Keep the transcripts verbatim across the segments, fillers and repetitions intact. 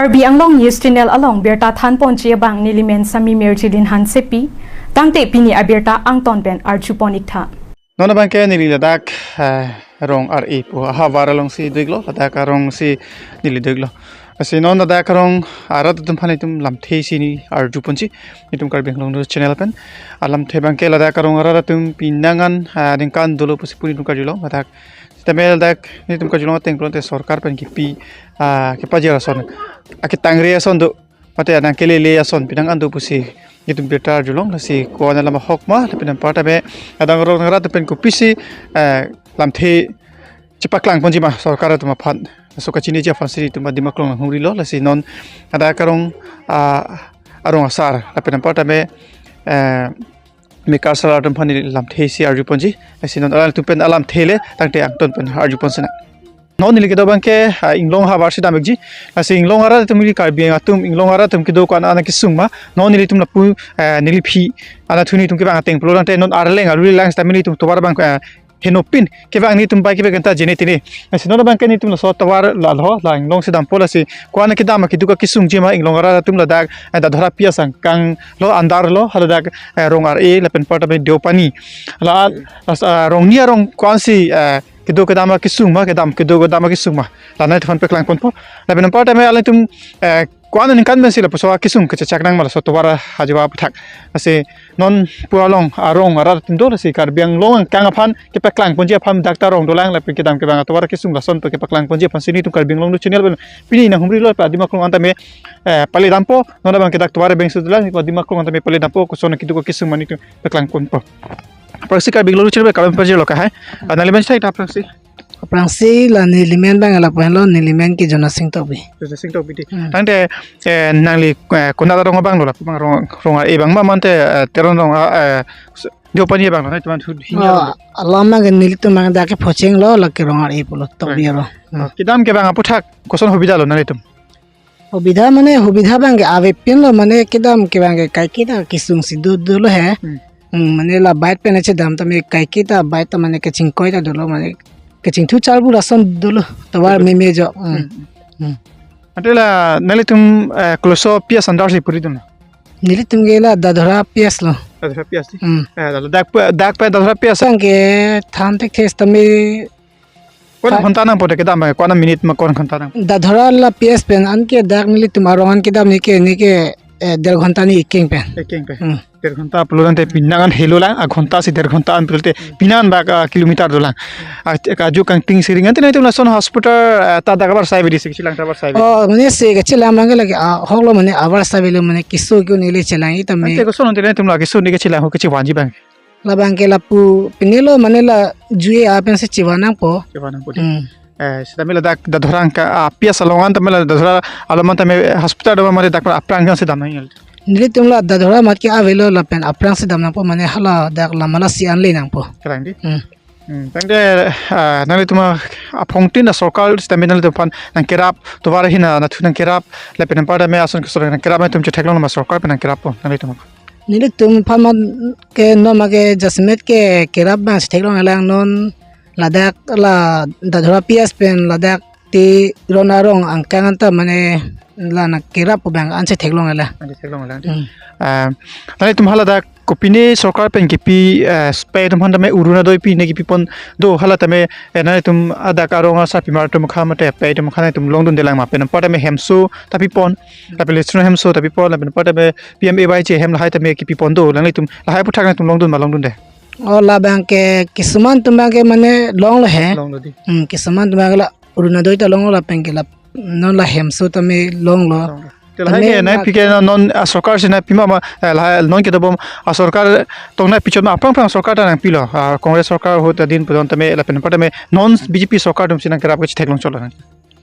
Karbi Anglong News Channel along birta thanponji abang nelimen Sami Mirjilin Hansepi, tangte pini abirta angton pen arjupon iktha. Non abangke neli ladak, eh, rong ar-e pu ahavar alongsi do-iklo, ladak arongsi neli do-iklo. Lasi non ladak arong arat atum aphan itum lamthe isi neli arjuponji, itum Karbi Anglong News Channel pen. Alamthe abangke ladak arong arat atum pinangan, ah, ningkan dolo pusi pu itum karjulong, ladak sitame ladak itum karjulong ateng pulote sorkar pen kipi, ah, kepajir ason, aketangri ason do, mate anang kelele ason pinangan do pusi itum birta arjulong. Lasi ko-an alam ahok ma, lapen anparta me adang rong arat pen kopisi, eh, lamthe chepaklangponji ma sorkar atum aphan, laso kachiniji aphansi itum adim aklong nanghumrilo. Lasi non ladak arong, ah, arong asar, lapen anparta me, eh, mekar sar atum aphan neli lamthe isi arjuponji. Lasi non alanglitum pen alamthe le tangte angton pen arjupon sena. Non neli kedo abangke, ah, Inglong ahavarsi dam-ikji. Lasi Inglong arat atum ili Karbi atum, Inglong arat atum kedo ko-an ana kesung ma. Non nelitum lapu, eh, neliphi anatthu nelitum kevang ateng pulo tangte non arleng aruli lang sitame nelitum tovar abang, eh, henopin kevang nelitum bai kevang ta jene tene. Lasi non abangke nelitum laso tovar la lo, la Inglongsi dampo. Lasi ko-an kedam keduk akesungji ma Inglong arat atum ladak, eh, Dadhora P S angkang lo, andar lo, haladak, eh, rong ar-e lapen anparta me Deopani. La, las, ah, rong ni arong ko-ansi, eh, kedo kedam akesung ma, kedam kedo kedam akesung ma, la nangtum aphan paklangponpo. Lapen anparta me alanglitum, eh, ko-an aningkan pensi lapuson akesung kechechak nang ma laso tovar ajoa aputhak. Lasi non pu along arong arat atum do, lasi Karbi Anglong angkang aphan kepaklangponji aphan dak ta rong dolang, lapen kedam kevang atovar akesung lason pen kepaklangponji aphansi nelitum Karbi Anglong News Channel pen pini nanghumrilo, lapen adim aklong anta me, eh, pale dampo. Non abangke dak tovar abeng si dolang, adim aklong anta me pale dampo, koson keduk akesung ma nelitum paklangponpo. Aphrangsi Karbi Anglong News Channel pen kabang pajirlo ka hai. Ah, nangli men chai ta aphrangsi. Aphrangsi la nelimen abang lapu henlo, nelimen ke Jonasing Tokbi. Jonasing Tokbi di. Hmm. Tangte, eh, nangli, eh, konat arong abang lo, lapu abang rong, rong ar-e abang ma mate, eh, Teron rong, ah, eh, s-, Deopani abang lo, na teman thu hini. Oh, arong. Alam abang nelitum abang dak ke Phocheng lo, lake rong ar-e pulo, Tokbi arong. Hmm. Oh, kedam kevang aputhak koson hobida lo nanglitum? Hobida mane hobida abangke avepin lo, mane kedam kevang ke kaike ta kesungsi do dolo he. Hmm. Hmm, mane la bike pen chedam tame kaike ta bike ta mane kachingkoi ta dolo, mane kachingthu charbu lason dolo, tovar, betul, meme jo. Hmm. Hmm. Hmm. Ante la nelitum, eh, koloso P S under si puri dun? Nelitum ke la Dadhora P S lo. Dadhora P S di? Hmm. Eh, la dak pe, dak pe Dadhora P S. Abangke than thekthe sitame Ko-an, ha, ghonta nangpo de kedam abang, ko-an minute ma ko-an ghonta nang? Dadhora la P S pen anke dak nelitum arong an kedam neke, neke, eh, der ghonta ni ekeng pen. Ekeng pen. Hmm. Der ghonta pulo tangte pinangan helo lang, a ghonta si der ghonta an pulote pinangan bak, ah, kilometer dolang. Ah, kaju kangting siring ante nangtum lason hospital, ah, ta dak avarsai avedetsi kachelang ta avarsai ave. Oh, mane si kachelang abangke lake, ah, ahok lo mane avarsai avelo mane keso ke-un-e le chelang-ik tame. Ante koson ante nangtum la keso ne kachelang ho kachevanji abang? Labangke lapu pine lo mane la jue apensi chevan nangpo. Chevan nangpo di. Hmm. Eh, sitame ladak Dadhora angka, ah, P S along an tame la Dadhora along an tame hospital do mane dak aphrang si dam nang-ikji? Nelitum la Dadhora amat ke avelo lapen aphrang si dam nangpo mane hala dak lam alasi an le nangpo. Kerang di? Hmm. Hmm. Tangte, ah, nanglitum aphongtin asorkar sitame nanglitum aphan nangkerap, tovar ahin anatthu nangkerap, lapen anparta me ason keso nangkerap, nangtum chetheklong ma sorkar pen nangkerappo nanglitum aphan? Nelitum aphan ma ke non ma ke jasemet ke kerap abang chetheklong-e lang, non ladak la Dadhora P S pen ladak Teron arong angkang anta mane la nangkerap pu abang an chetheklong-e lang. An chetheklong-e lang. Hmm. Ah, nanglitum haladak kopine sorkar pen kipi, eh, pei atum aphan tame Orunodoi pine kipipon do, hala tame, eh, nanglitum adak arong asarpimar atum kha mate pei atum kha nangtum longdunde lang ma, pen anparta me hemso ta pipon, lapen Lesson hemso ta pipon, lapen anparta me P M A Y G hem lahai tame kipipon do, nanglitum lahai aputhak nangtum longdun ma longdunde? Oh, labangke kisuman atum abangke mane longlo he. Longlo di. Hmm, kisuman atum abangke la Orunodoi ta longlo lapen ke la non la hemso tame longlo. Longlo. Te lahai tame ke nangpi ke non, non, ah, sorkar si nangpi ma ma, eh, lahai non kedobom, ah, sorkar tong nangpichot ma aphrang aphrang sorkar ta nangpilo. Ah, Congress sorkar ahut adin pudon tame lapen anparta me non B J P sorkar atum si nangkerap kachetheklong chotlo nang?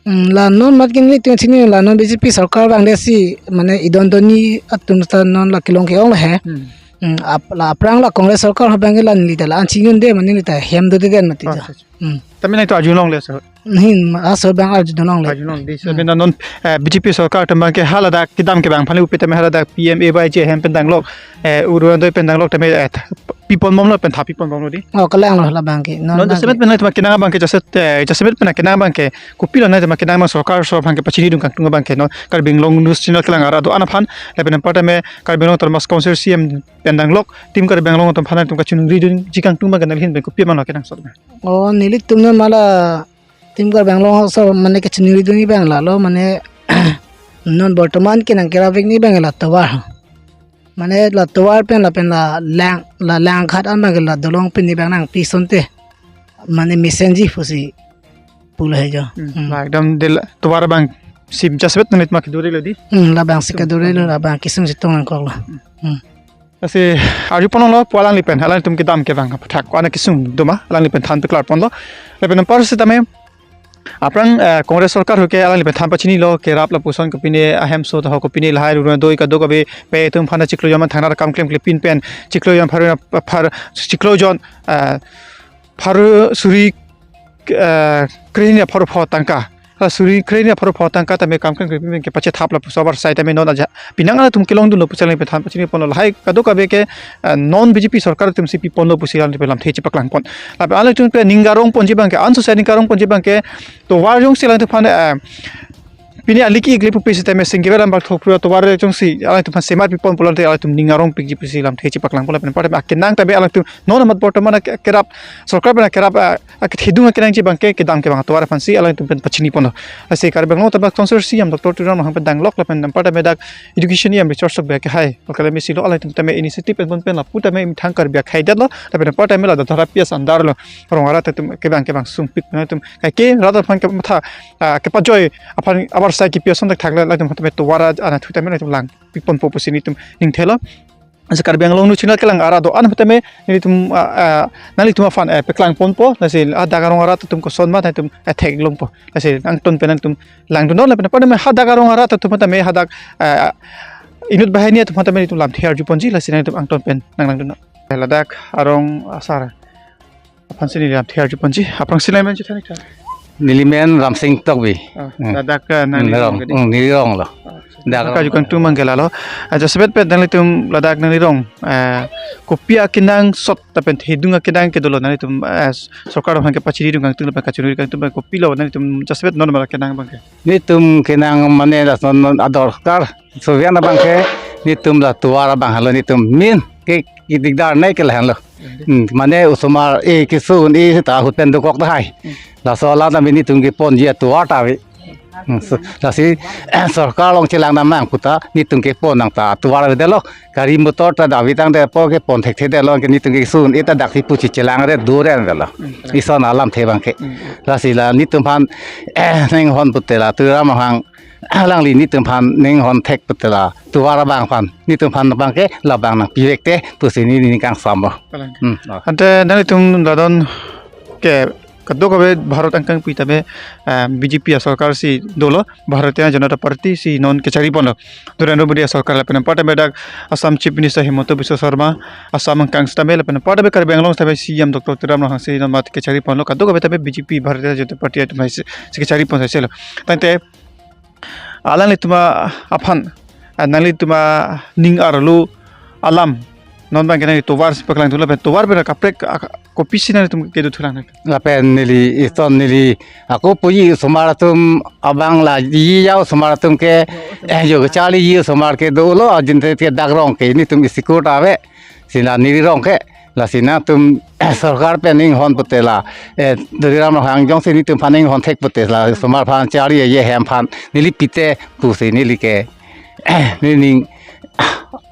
Hmm, la non amat ke nelitum chini la non B J P sorkar abang le si mane idon doni atum ta non la kelong ke-ong lo he. Hmm. Hmm, ap-, la aphrang la Congress sorkar ho abangke la neli ta la-an chingjunde mane neli ta hem dode den mati. Oh, ja. Acha, acha. Hmm. Tame nangtum arjulongle sir? Nahin, aso abang arjulongle. Arjulongle. Di, hmm, sir, benda non, eh, B J P sorkar atum abangke haladak kedam kevang aphan le upi tame haladak P M A Y G hem pen danglok, eh, Orunodoi pen danglok tame, eh, th-, pipon bomlo pen tha pipon bomlo di. Oh, kalang lo labang ke. Non Non bang jasemet ke. Pen nangtum akenang abang ke jaset, eh, jasemet pen akenang abang ke. Kopilo nangtum akenang abang sorkar so abang ke pachini dung kangtung abang ke non Karbi Anglong News Channel kelang arat do-an aphan lapen anparta me Karbi Anglong Autonomous Council C E M pen danglok Team Karbi Anglong atum aphan nangtum kachiningri dunji kangtung abang ke nangli ahin pen kopi ma lo kenangsot. Oh, nelitum non mala Team Karbi Anglong so mane kachiningri dunji abang lalo mane non bortoman kenang kerap-ik ni abang la tovar. Mane la tovar pen lapen la lang, la langkhat an abang la dolong pen ni abang nangpi asonte. Mane mesenji pusi pulo he jo. Hmm, Hmm. La ekdom de la tovar abang si jasemet nangtum akedure lo di. Hmm, labang si kedure lo, labang kesung chetong nangkoklo. Hmm. Lasi arju ponlo pu alanglipen, alanglitum kedam kevang aphuthak ko-an kesung do ma, alanglipen than peklar ponlo. Lapen anpar sitame aphrang, eh, Congress sorkar ahut ke alanglipen than pachinilo kerap lapuson kopine ahemso taho kopine lahai ruruna doi kadokave pei atum aphan chiklo jon thangnar akam klemkle pin pen chiklo jon pharo phar chiklo jon, eh, pharo suri, eh, krehini pharo pho tangka. La suri krehini pharo pho tangka tame kam klemkle pin pen kepachethap lapuson abar sai tame non aja penang atum kelong dunlo pusi alanglipen than pachini ponlo lahai kadokave ke, eh, non B J P sorkar atum si piponlo pusi alanglipen lamthe chepaklang pon. Lapen alanglitum pen ning arong ponji abang ke, anso sai ning arong ponji abang ke, tovar jongsi alanglitum aphan, eh, pini aliki ikli pupi sitame singgiver ambak thokpura tovar jongsi alanglitum aphan semar pipon pulote alanglitum ning arong pikji pusi lamthe chepaklang pon lapen anparta me akenang tame alanglitum non amat bortoman ke-, kerap sorkar pen kerap, eh, akethedung akenangji abang ke kedam kevang tovar aphan si alanglitum pen pachini ponlo. Lasi Karbi Anglong Autonomous Council C E M Doctor Tuliram Ronghang pen danglok lapen anparta me dak Education E M Richard Sokbi ke hai. Kalkale mesi lo alanglitum tame initiative pen pon pen lapu tame imthang Karbi akhai det lo. Lapen anparta me la Dadhara P S under lo. Rong arat atum kevang kevang sungpik atum kaike rat aphan kematha, ah, kepajoi aphan abar sai kipi ason thakthak le latum tame tovar anatthu tame latum lang pikponpo pusi nelitum ning thelo. Asa Karbi Anglong News Channel kelang arat do-an tame nelitum, ah, ah, nanglitum aphan, eh, peklang ponpo, lasi hadak arong arat atum koson ma nangtum, eh, theklongpo. Lasi angton pen nangtum langdunnon lapen anparta me hadak arong arat atum tame hadak, eh, inut banghini atum tame nelitum lamthe arju ponji, lasi nangtum angton pen nang langdunnon. Ladak arong asar aphan si neli lamthe arju ponji, aphrang si lamthe chethan ik tha. Neli men Ramsing Tokbi. Ah, Hmm. Ladak, eh, Hmm, nangli rong. Rong ke di? Hmm, neli rong lo. Ah, Dak nang rong. Karju kangtung abang ke lalo. Ah, jasemet pen nanglitum ladak nangli rong, eh, kopi akenangsot lapen thedung akenang ke dolo nanglitum, eh, sorkar aphan kepachini dung kangtung lapen kachiningri kangtung abang kopilo nanglitum jasemet non mala kenang abang ke. Nelitum kenang mane das non non adorkar. Sovian abang ke nelitum la tovar abang halo nelitum min ke, ke digdar nai ke lahenlo. Hmm, mane osomar e keso un-e ta ahut pen dokok tahai. Hmm. Laso alam tame nelitum keponji atovar ta ave. Hmm, so, lasi sorkar along chelang damnang puta nelitum kepon nang ta atovar avedetlo. Gari motor ta ave tangte po kepon thekthedetlo ke nelitum keso un-e ta daksi pusi chelang re dure anvelo. Hmm. Ison alamthe abang ke. Hmm. Lasi la nelitum aphan, eh, ning hon pute la Tuliram Ronghang alangli nelitum aphan ning hon thek pute la tovar abang aphan nelitum aphan abang ke labang nangpivek te pusi neli ning kangsam lo. Kalang. Hmm, oh. Ante nanglitum la don ke kadokave Bharat angkangpi tame, eh, B J P asorkar si dolo, Bharatiya Janata Party si non kechari ponlo. Narendra Modi asorkar lapen anparta me dak Assam Chief Minister Himanta Biswa Sarma, Assam angkang sitame lapen anparta me Karbi Anglong sitame C E M Doctor Tuliram Ronghang si non mat kechari ponlo, kadokave tame B J P Bharatiya Janata Party atum hai si, si kechari pon sai selo. Tangte alanglitum aphan, ah, nanglitum aning arlo alam non abang ke nangli tovar si paklang thulo pen tovar pen kaprek, ah, kopisi nanglitum kedo thulang nang. Lapen neli ison neli ako puji osomar atum abang la ji ya osomar atum ke, eh, jo kecharliji osomar ke dolo ajin te ke dak rong ke nelitum isi kot ave. Sina neli rong ke lasi nangtum sorkar pen ning hon pute la, eh, Tuliram Ronghang jongsi nelitum aphan ning hon thek pute la osomar aphan charli ye hem aphan neli pite pusi neli ke, eh, neli ning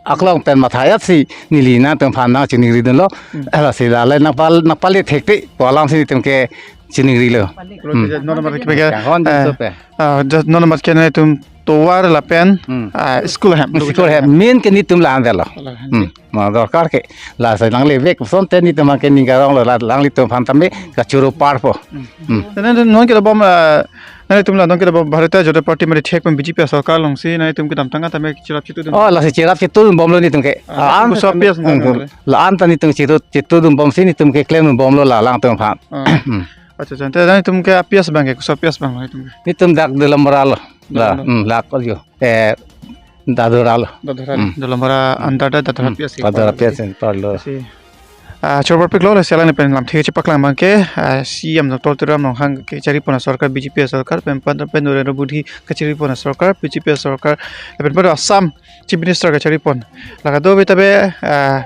aklong pen mathayat si neli nangtum aphan nangchiningri dunlo. Hmm. Eh, lasi la le nangpal, nangpale thekte pu alam si nelitum kechiningri lo. Kalau Hmm. tidak, non nomor kita, Yang hon eh, jatuh pe. Ah, just non nomor kita nelitum tovar lapen, Hmm. ah, school hem. School hem. Min ke nelitum la-an delo. La-an. Hmm. Ma dorkar ke. Lasi nanglevek asonte nelitum ke ning arong lo la nanglitum aphan tame kachoro parpo. Hmm. Hmm. Te non, non kita bom, ah, nanglitum la non kita bom Bharatiya Janata Party mari thek pen B J P asorkar along si nanglitum kedamtang tame cherap chitu dun. Oh, lasi cherap chitu bomlo nelitum ke. Ah, Ah, an kuso tame, apias hmm, tame. La-an ta nelitum chitu, chitu dun bom si nelitum ke klem bomlo la alangtum aphan. Ah. Hmm. Acha, acha. Te nanglitum ke apias abang ke, kuso apias abang nanglitum ke? Nelitum dak Dolamara lo. La, Dolamara. Hmm, dak ko jo. Eh, Dadora lo. Dadora. Hmm. Dolamara under dak Dadora Hmm, apias ke. Dadora apias ke parlo. Si. Ah, chorbar piklo, lasi alangli pen lamthe chepaklang abangke, ah, C M Doctor Tuliram Ronghang kachari pon asorkar, B J P asorkar, pen pan pen Narendra Modi kachari pon asorkar, B J P asorkar, pen pan Assam Chief Minister kachari pon. La kadokave ta be, ah,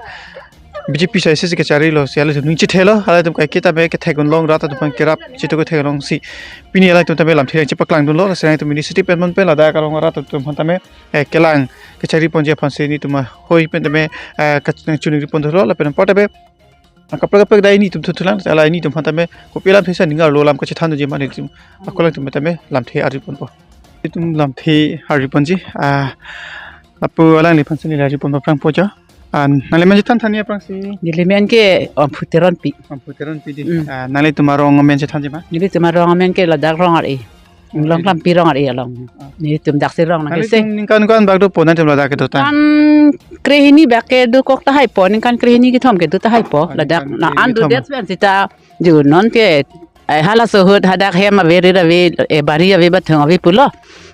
B J P sai si kachari lo, si alangtum ning chithelo, alangtum kaiketa be kethek unlong rat atum aphan kerap chitu kethek unlong si. Pini alangtum ta be lamthe chepaklangdunlo, lasi alangtum initiative pen mon pen ladak arong arat atum aphan ta be, eh, kelang kachari ponji aphan si nelitum ahoi pen ta be, eh, kach-, nangchiningri pon thulo, lapen apot ta be, ah, kaprek kaprek dai nelitum thuthulang, ala nelitum aphan ta be, kopi alamthe si ning arlo alam kachethan doji ma nelitum, ako alangtum ta be, lamthe arju ponpo. Nelitum lamthe arju ponji, ah, lapu alangliphan si neli arju pon aphrang po jo. Ah, nangli men chethan than aphrang si. Neli men ke Amphu Teronpi. Amphu Teronpi di. Mm. Ah, nanglitum arong men chethanji ma? Nelitum arong men ke ladak Rong Ar-e. Inglong Rong Ar-e. Lampi Rong Ar-e along. Ah. Nelitum daksi rong nang kese. Nanglitum ningkan ko-an bak dopo nangtum ladak kedo ta? Ningkan krehini bak kedo kok tahai po, ningkan krehini kethom kedo tahai po. Ah, ladak ningkan na krehini an do kethom. Det pen sita ju non ke, eh, halaso ahut hadak hem ave, rir ave, eh, bari ave, bathong ave pulo.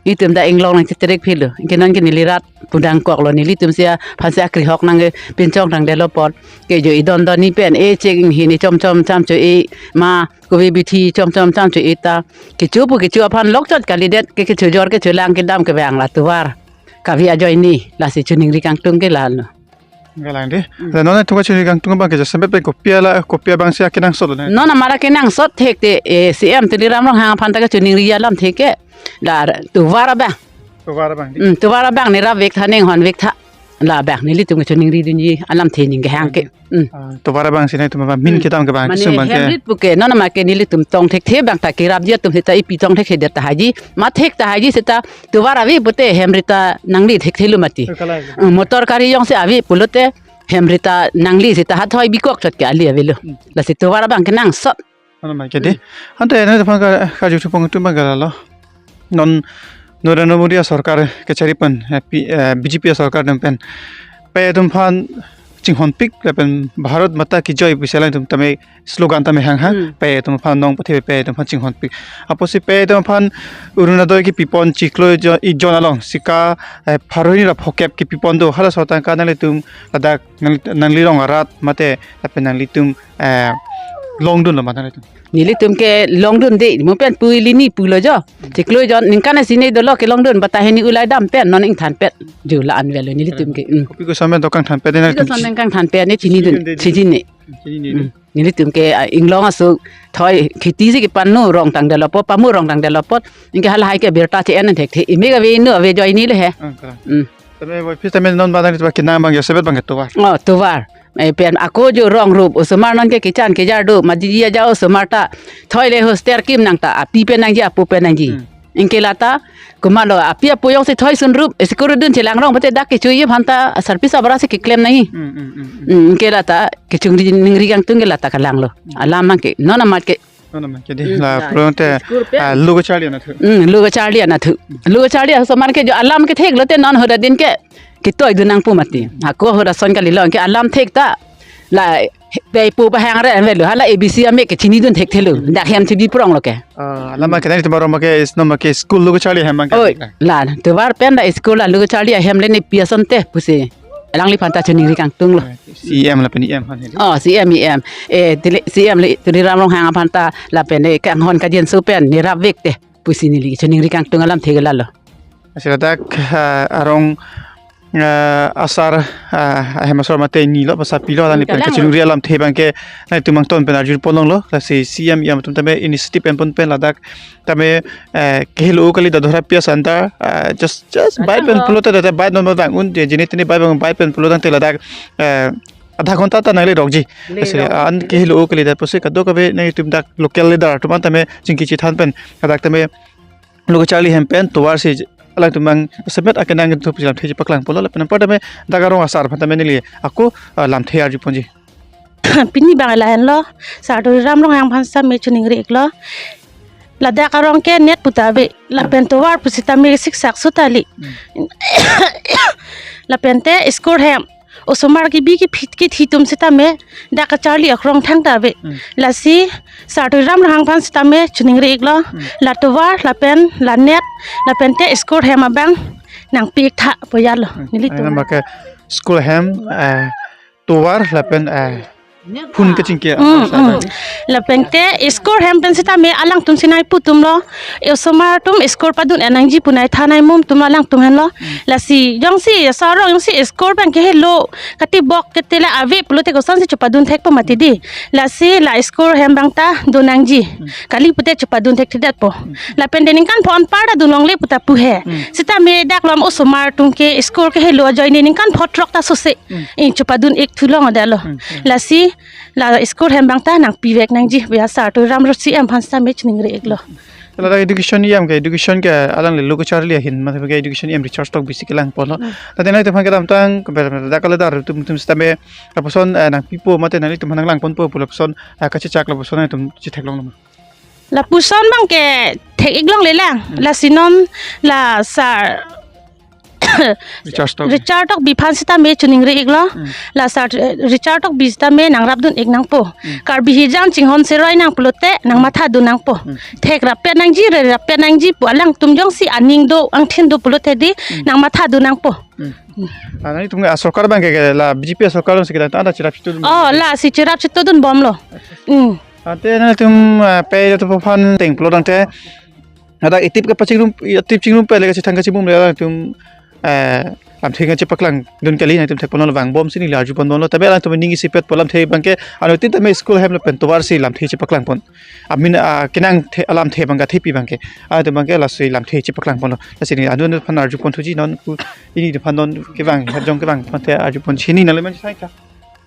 Nelitum dak inglong nangcheterek philo. Ke non ke neli rat pudang koklo, nelitum si aphan si akrehok nangpinchong tangdetlo apot. Ke jo idon don ni pen, eh, chek hini chom chom cham cho-e ma, kove bithi chom chom cham cho-e ta. Kecho pu kecho aphan lokchot kalidet, ke kecho jor kecho lang kedam kevang la tovar kave ajoine, lasi chiningri kangtung ke lalo. Galang di. Mm. Dan non atum kachiningri kangtung abangke jasemet pen kopi ala, kopi abang si akenangsot lo ne? Non amar akenangsot thekte, eh, C M Tuliram Ronghang aphan ta kachiningri alamthe ke. La tovar abang. Tovar abang di. Mm, tovar abang ne rapvek tha, ne honvek tha. Labang nelitum kachiningridunji alamthe ning kehang ke. Mm. Ah, tovar abang si nangtum abang min kedam ke abang, mane kesung abang ke. Hem rit pu ke, non ama ke nelitum tong thekthe abang ta kerapji atum seta ipi tong thekthedet tahai ji. Ma thek tahai ji seta tovar ave pute hem rit ta nangli thekthelo mati. Kalai. Mm, motor gari jongsi ave pulote hem rit ta nangli seta hathoi bikok chot ke ali avelo. Mm. Lasi tovar abang kenangsot. Ano mai ke di. Mm. Ante nangtum aphan ka, karju thupon atum abang ke lalo. Non Narendra Modi asorkar kachari pon, eh, P-, eh, B J P asorkar atum pen pei atum aphan chinghonpik lapen Bharat Mata Ki Jai pusi alangtum ta me slogan ta me hanghang, mm, pei atum aphan nong pathe pei atum aphan chinghonpik. Apotsi pei atum aphan Orunodoi kepipon chiklo jo-, ijon along sika, eh, pharo hini ra phokep kepipon do, halaso atangka nanglitum ladak nang, nangli rong arat mate lapen nanglitum, eh, longdunlo ma nanglitum? Nelitum ke longdunde, mo pen pu ili ni pulo jo. Chiklo ijon ningkan isi ne dolo kelongdun, bata hini ulai dam pen non ingthan pen jo la-an avelo nelitum ke. Mm. Kopi koson pen to kangthan pen ne nelitum? Kopi koson pen kangthan pen ne chinidun, chinidunde, chinine. Chinine. Mm. Nelitum ke, ah, inglong aso thoi kheti si kepanno rong tangdetlo apot, pamu rong tangdetlo apot. Anke halahai ke birta che-en thekthe. Ime kave inut ave ajoine le he. Ah, kalang. Mm. Tame voi phi tame non abang nangtum kenang abang jasemet abang ke tovar. Oh, tovar. Eh, pen ako jo rong rup, osomar non ke kechan kejar do, madi aja osomar ta thoi le hostel kim nang ta, api pen nangji, apo pen nangji. Hmm. Anke lata, komatlo, api apo jongsi thoi sun rup, school dun chelang rong, bete dak kecho-e aphan ta, service abra si keklem nangji. Hmm, hmm, hmm, hmm. Hmm, anke lata, kachiningri kangtung ke lata kalanglo. Hmm. Alam abang ke, non amat ke. Non amat ke di. Hmm, la, la, pulote, school pen. Ah, lo kacharli anatthu. Hmm, lo kacharli anatthu. Lo kacharli aso man ke jo alam ke theklote non ahut adin ke ketoidun nangpo mati. Ako ahut ason kalilo ke alam thek ta. La pei pu pahang re avelo. Hala A B C ame ke chinidun thekthelo. Dak hem chibi pronglo ke. Ah, alam ke nangtum arong ke is no ke school lo kacharli ahem abang ke. Oi, di ka? La, tovar pen la school la lo kacharli ahem le ne pi asonte pusi alangliphan ta chiningri kangtunglo. C M lapen E M aphan hedi. Oh, C M, E M. Eh, Tuli-, C M le, Tuliram Ronghang aphan ta lapen, eh, kanghon kajenso pen ne rapvek te pusi neli chiningri kangtung alamthe ke lalo. Lasi ladak, ah, arong, ah, asar, ah, ahem asor mate nilo, basa pilo, alangli pen, kalang, kachiningri alamthe abang ke nangtum angton pen arju pon longlo, lasi C M, E M atum tame initiative en pon pen ladak tame, eh, kehelo kali da Dora P S under, eh, just, just kalang bike pen lo. Pulote da bike non abang un, je jini tini bike abang bike pen pulo tangte ladak, eh, adha ghonta ta nangli rokji. Le lasi rok. An kehelo kali da pusi kadokave nangtum dak local leader atum an tame chingki chethan pen ladak tame lo kacharli ahem pen tovar si alangtum abang semet akenang tu pusi lamthe chepaklang pulo lapen apar tame dak arong asar aphan tame neli ako, ah, lamthe arju ponji. Pini abang lahenlo, Sar Tuliram Ronghang aphan sitame chiningri iklo. Ladak arong ke net pu ta ave, lapen tovar pu sitame siksak sut kali. Hmm. Lapen te school ahem, osomar kebi kephi kethi atum sitame dak kacharli akrong thangta ave. Hmm. Lasi Sar Tuliram Ronghang aphan sitame chiningri iklo. Hmm. La tovar lapen la net lapen te school ahem abang nangpi ik tha pu jalo. Hmm. Nelitum. Aina make school ahem, eh, tovar lapen, eh, Phun kachingki. Hmm, aphan hmm. Lapen te score hem pen sitame alangtum sinai pu atum lo. Osomar atum score padun-et nangji pu nai thanai mum atum alangtum henlo. Lasi jongsi sarong jongsi score pen kehelo katibok ketela ave pulote kosonsi chepadun thekpo mati di. Lasi la score hem abang ta do nangji. Kali pute chepadun thekthedetpo. Lapen de ningkan pho anpar ta dun longle pu ta pu he. Sitame dak lom osomar atum ke score kehelo ajoine ningkan pho throk ta sose. Hmm. In chepadun-ik thu longledetlo. Hmm, hmm. Lasi la score hem abang ta nangpivek nangji. Bia sar Tuliram Ronghang C E M aphan sitame chiningri-iklo. Ladak education E M ke, education ke alangli lo kacharli ahin, mate ke education E M Richard Tokbi si kelang ponlo. Hmm. Tadi nanglitum aphan kedamtang, ke ber-, ber-, dak kala dar tum, tum sitame, lapuson, eh, nangpipo, mate nanglitum aphan nanglang ponpo, pu lapuson, eh, kachechak lapuson nanglitum chetheklonglo ma? Lapuson abang ke thek-ik longlelang. Hmm. Lasi non la sar Richard Tokbi. Richard Tokbi aphan sitame chiningri-iklo. Hmm. La sar, eh, Richard Tokbi sitame nangrapdun-ik nangpo. Hmm. Karbi hijang chinghon seroi nang pulote nangmathadun nangpo. Hmm. Thekrap-et nangji, rerap-et nangji pu alangtum jongsi aning do, angthin do pulote di, hmm, nangmathadun nangpo. Hmm. Ah, nanglitum asorkar abang ke, ke la B J P asorkar si kita anda cherap chitudun. Oh, lasi cherap chitudun bomlo. Hmm. Ante nanglitum, ah, pei atum aphan teng pulo tangte, ada itip kepachingrum, itip chingrum pele kachethang kachimum le alangtum, eh, lamthe kachepaklangdun kali, nanglitum thek ponlo vangbomsi neli arju ponbomlo. Tapi alangtum ning isipet pu lamthe abang ke, anuttin tame school hem lapen tovar si lamthe chepaklang pon. Amin, ah, kenang the, alamthe abang ke, thepi abang ke. Alangtum abang ke lasi lamthe chepaklang ponlo. Lasi neli anuttin aphan arju pon thuji non pu, neli aphan non kevang, hajong kevang aphan te arju pon chini nangli men sai ka.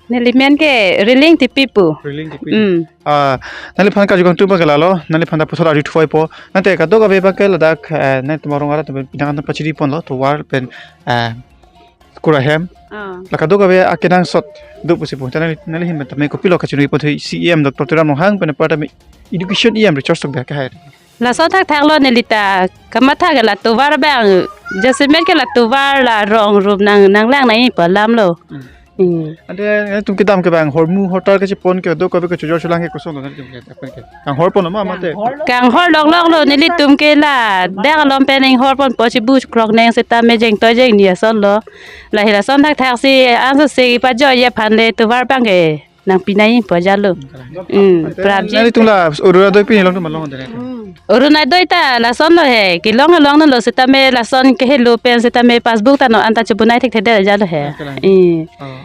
Neli men ke Riling Tipi pu. Riling Tipi. Hmm. Ah, nangliphan karju kangtung abang ke lalo, nangliphan ta pusot arju thuvoipo. Ante kadokave abang ke ladak, eh, nangtum arong arat pen pinang anat pachiri ponlo, tovar pen, eh, school ahem. Ah. La kadokave akenangsot do pusi pu. Te nangli, nangli ahin pen tame kopilo kachiningri pon thu C E M Doctor Tuliram Ronghang pen apar tame education E M Richard Tokbi ke hai. Lason thakthak lo, neli ta kamatha ke la tovar abang, jasemet ke la tovar la rong rup nang, nanglang nangji pu alam lo. Hmm. Hmm. Ante nanglitum kedam ke abang hormu hortar kachepon ke do kabe kachojor cholang ke koson lo nanglitum ke, aphan ke? Kanghor ponlo ma mate? Kanghor longlong lo, nelitum ke ladak along pen inghor ponpo, chibu krok neng sitame jengtoi jengni ason lo. Lahei lason thakthak si ansose pajoi aphan le tovar abang ke nangpi nangji pu ajat lo. Hmm, prapji. Nanglitum la Orunodoi pini longdun ma longdun? Orunodoi ta lason lo he, kelong kelong lo sitame lason kehelo pen sitame passbook ta non anta chebunai thekthedet ajat lo he. Kalang. Eh. Oh.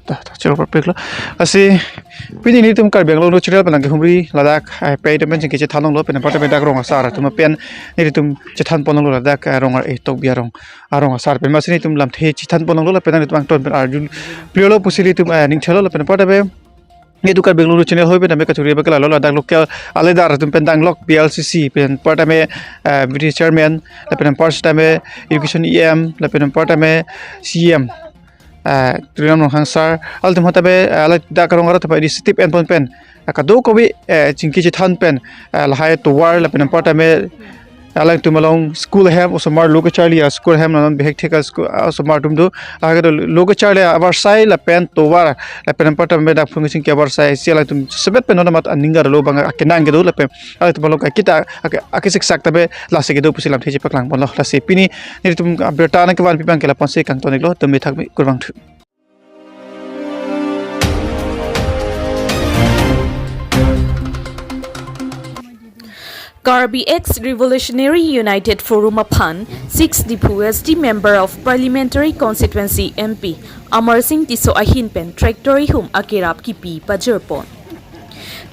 Ta, ta, choro perfect lo. Lasi pini nelitum Karbi Anglong News Channel pen nangkehumri ladak, eh, pei atum pen chingki chethan longlo, pen apar tame dak rong asar atum pen nelitum chethan pon longlo ladak, eh, rong ar-e Tokbi arong, arong asar pen. Masi nelitum lamthe chethan pon longlo lapen nelitum angton pen arju plelo pusi nelitum, eh, ning thelo lapen apar tame nelitum Karbi Anglong News Channel hoi pen tame kachuri abang ke lalo, ladak local aledar atum pen danglok B L C C pen apar tame, eh, deputy chairman lapen apar sitame education E M lapen apar tame C E M, eh, Tuliram Ronghang sir, alangtum aphan tame, eh, ladak arong arat aphan initiative en pon pen, eh, kadokave, eh, chingki chethan pen, eh, lahai tovar lapen apar tame alangtum along school ahem, osomar lo kacharli a-school ahem, non bihek thek a-school, ah, osomar atum do. Lahai kedo lo kacharli avarsai lapen tovar lapen apar tame dak phung kachingki avarsai si alangtum semet pen non amat aning arlo abang akenang kedo lapen alangtum along kakita ake, akesiksak tame lasi kedo pusi lamthe chepaklang ponlo. Lasi pini nelitum abirta nangkevanpi abang ke lapu-ansi kangton-iklo, tumi thakmi, kurvangthu. Karbi Ex Revolutionary United Forum aphan six Diphu S T Member of Parliamentary Constituency M P Amarsing Tisso ahin pen tractor ihum akerap kipi pajirpon.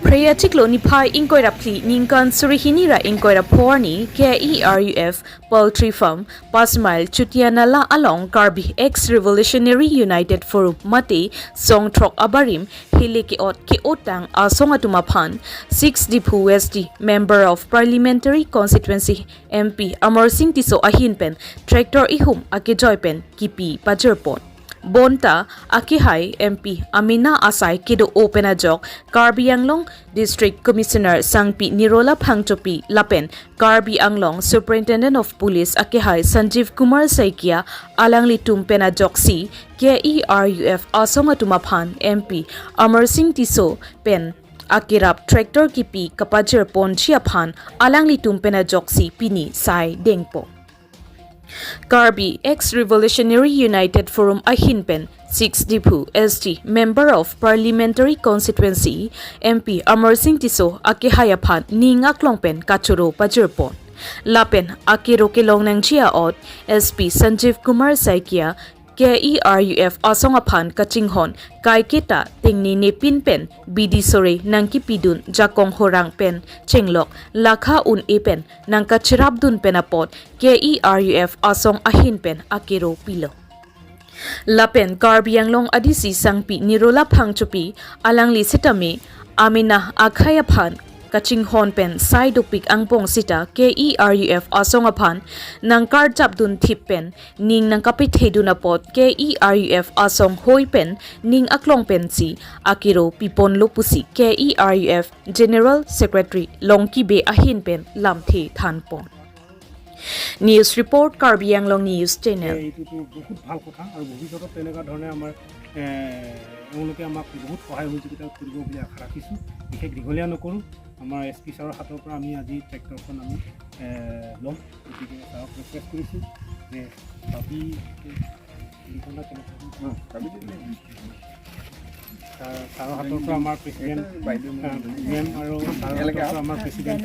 Phre achiklo niphai ingkoi ra phli ningkan suri hini ra ingkoi ra pho arni K E R U F poultry farm, Pasmail Chutia Nala along Karbi Ex Revolutionary United Forum mate song throk abarim hele ke-ot ke-otang asong atum aphan six Diphu S T Member of Parliamentary Constituency M P Amarsing Tisso ahin pen tractor ihum akejoi pen kipi pajirpon. Bonta akehai M P amena asai kedo-o pen ajok Karbi Anglong District Commissioner Sangpi Nirola Phangchopi lapen Karbi Anglong Superintendent of Police akehai Sanjeev Kumar Saikia alanglitum pen ajoksi K E R U F asong atum aphan M P Amarsing Tisso pen akerap tractor kipi kapajirponji aphan alanglitum pen ajoksi pini sai dengpo. Karbi Ex-Revolutionary United Forum ahin pen six Diphu S T Member of Parliamentary Constituency M P Amarsing Tisso akehai aphan ning aklong pen kachoro pajirpon. Lapen akero kelong nangji a-ot S P Sanjeev Kumar Saikia K E R U F asong aphan kachinghon kaiketa tengne nepin pen bidi sore nangkipidun jakong horang pen chenglok lakha un-e pen nangkachirapdun pen apot K E R U F asong ahin pen akero pilo. Lapen Karbi Anglong A D C sangpi Nirola Phangchopi alangli sitame amena akhai aphan kachinghon pen sai dopik angbong sita K E R U F asong aphan nangkarjapdun thip pen ning nangkapethedun apot K E R U F asong hoi pen ning aklong pensi akero piponlo pusi K E R U F General Secretary Longki Bey ahin pen lamthe thanpon. News report, Karbi Anglong News Channel. এইটোতো বহুত ভাল কথা আৰু ভৱিষ্যতত তেনেকুৱা ধৰণে আমাৰ এ, এওঁলোকে আমাক বহুত সহায় সহযোগিতা কৰিব বুলি আশা ৰাখিছোঁ। বিশেষ দীঘলীয়া নকৰোঁ, আমাৰ এছ পি ছাৰৰ হাতৰ পৰা আমি আজি ট্ৰেক্টৰখন আমি এ, ল'ম। গতিকে ছাৰক ৰিকুৱেষ্ট কৰিছোঁ যে ভাবি লিখনা কেনেকৈ ছাৰ, ছাৰৰ হাতৰ পৰা আমাৰ প্ৰেচিডেণ্ট মেম আৰু ছাৰৰ হাতৰ পৰা আমাৰ president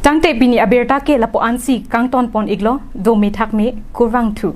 Tangte pini abirta ke lapu-ansi kangtonpon iklo, dome thakme, kurvangthu.